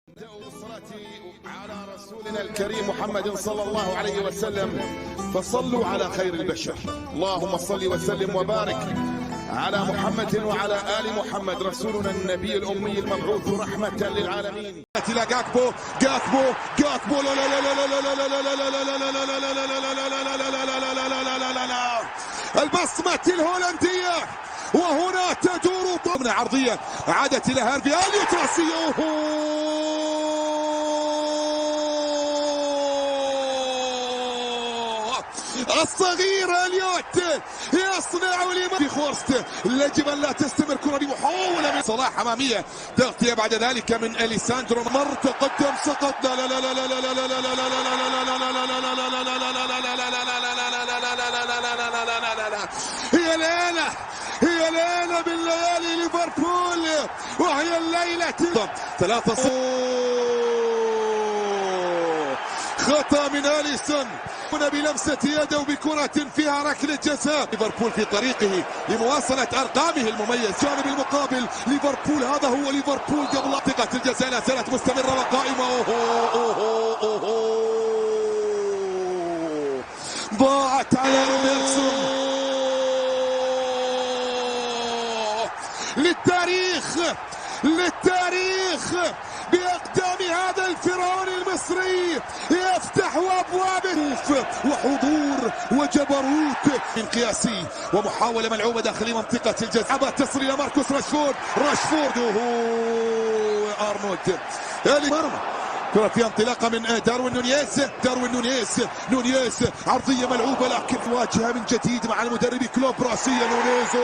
بالصلاة على رسولنا الكريم محمد صلى الله عليه وسلم، فصلوا على خير البشر. اللهم صل وسلم وبارك على محمد وعلى آل محمد رسولنا النبي الأمي المبعوث رحمة للعالمين. إلى جاكبو لا لا لا لا لا لا لا لا البصمة الهولندية، وهنا تدور ضمن عرضية عادت إلى هارفي اليوت راسية الصغير اليوت يصنع لما في خورست. يجب ان لا تستمر كرة بمحاولة من صلاح أمامية، تغطية بعد ذلك من اليساندرو، مر تقدم سقط. لا لا لا لا لا لا لا لا لا لا هي ليلة من ليالي ليفربول، وهي الليلة 3-0. خطأ من أليسون بلمسة يده وبكرة فيها ركلة جزاء. ليفربول في طريقه لمواصلة أرقامه المميز. جانب المقابل ليفربول، هذا هو ليفربول قبل منطقة الجزاء، لا زالت مستمرة وقائمة. ضاعت على روبرتسون. للتاريخ بأقدام هذا الفرعون المصري يفتح أبوابه وحضور وجبروت من قياسي، ومحاولة ملعوبة داخل منطقة الجزاء. تصل إلى ماركوس راشفورد أرنولد المرمى. كرة في انطلاقة من داروين نونيز عرضية ملعوبة، لكن واجهة من جديد مع المدرب كلوب. راسية نونيز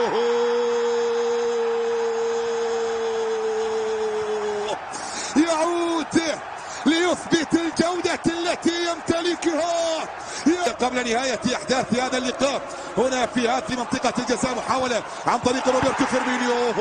يعود ليثبت الجودة التي يمتلكها قبل نهاية أحداث هذا اللقاء. هنا في هذه منطقة الجزاء محاولة عن طريق روبرتو فيرمينيو.